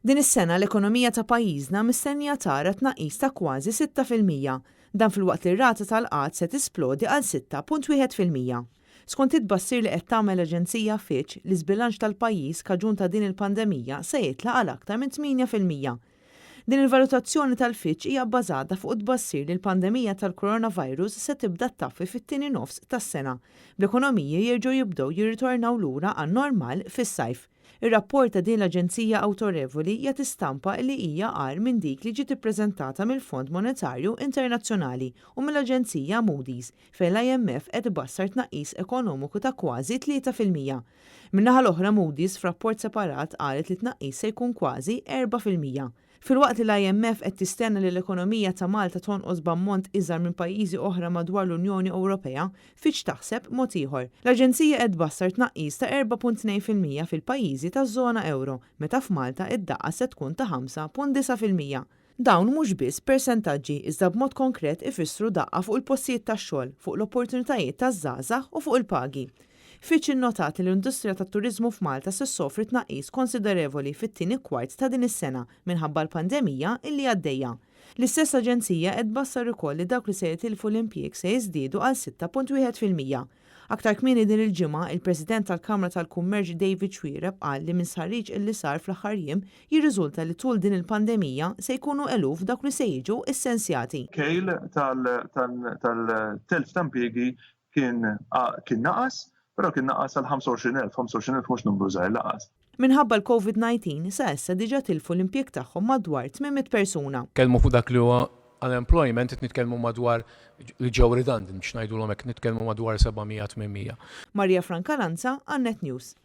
Din is-sena l-ekonomija ta' pajjiżna mistennija tara tnaqqis ta' kważi 6%. Dan filwaqt li r-rata tal-qgħad se tisplodi għal 6.1%. Skont it-tbassir li qed tagħmel l-aġenzija Fitch, l-iżbilanċ tal-pajjiż kaġun ta' din il-pandemija se jitla' għal aktar minn 8%. Din il-valutazzjoni tal-Fitch hija bbażata fuq it-tbassir li l-pandemija tal-coronavirus se tibda ttaffi fit-tieni nofs tas-sena, bl-ekonomiji jerġgħu jibdew jirritornaw lura għan-normal fis-sajf. Ir-rapport ta' din l-aġenzija awtorevoli jagħti stampa li hija agħar minn dik li ġiet ippreżentata mill-Fond Monetarju Internazzjonali u mill-aġenzija Moody's, fejn l-IMF qed ibassar tnaqqis ekonomiku ta' kważi 3%. Min-naħa l-oħra Moody's f'rapport separat qalet li t-tnaqqis se jkun kważi 4%. Filwaqt li l-IMF qed tistenna li l-ekonomija ta' Malta tonqos b'ammont iżgħar minn pajjiżi oħra madwar l-Unjoni Ewropea, Fitch taħseb mod ieħor. L-aġenzija qed tbassar tnaqqis ta' 4.2% fil-pajjiżi taż-żona ewro, meta f'Malta id-daqqa se tkun ta' 5.9%. Dawn mhux biss persentaġġi iżda b'mod konkret ifissru daqqa fuq il-postijiet tax-xogħol, fuq l-opportunitajiet taż-żgħażagħ u fuq il-pagi. Fitch innotat li l-industrija tat-turiżmu f'Malta se ssofri tnaqqis konsiderevoli fit-tieni kwart ta' din is-sena minħabba l-pandemija illi għaddejja. L-istess aġenzija qed tbassar ukoll li dawk li se jitilfu l-impjieg se jiżdiedu għal 6.1%. Aktar kmieni din il-ġimgħa, il-President tal-Kamra tal-Kummerċ David Xuereb qal li minn stħarriġ illi sar fl-aħħar jiem jirriżulta li tul din il-pandemija se jkunu eluf dawk li se jiġu issensjati. Kejl tal-telf ta' impjiegi kien kien naqas, però kien naqas għal 25,000, 25,000 mhux numru żgħir lanqas. Minħabba l-Covid-19, sa issa diġà tilfu l-impjieg tagħhom madwar 800 persuna. Nitkellmu fuq dak li huwa unemployment, qed nitkellmu madwar li ġew redundant biex ngħidulhom hekk, nitkellmu madwar 700, 800. Maria Francalanza għal Net News.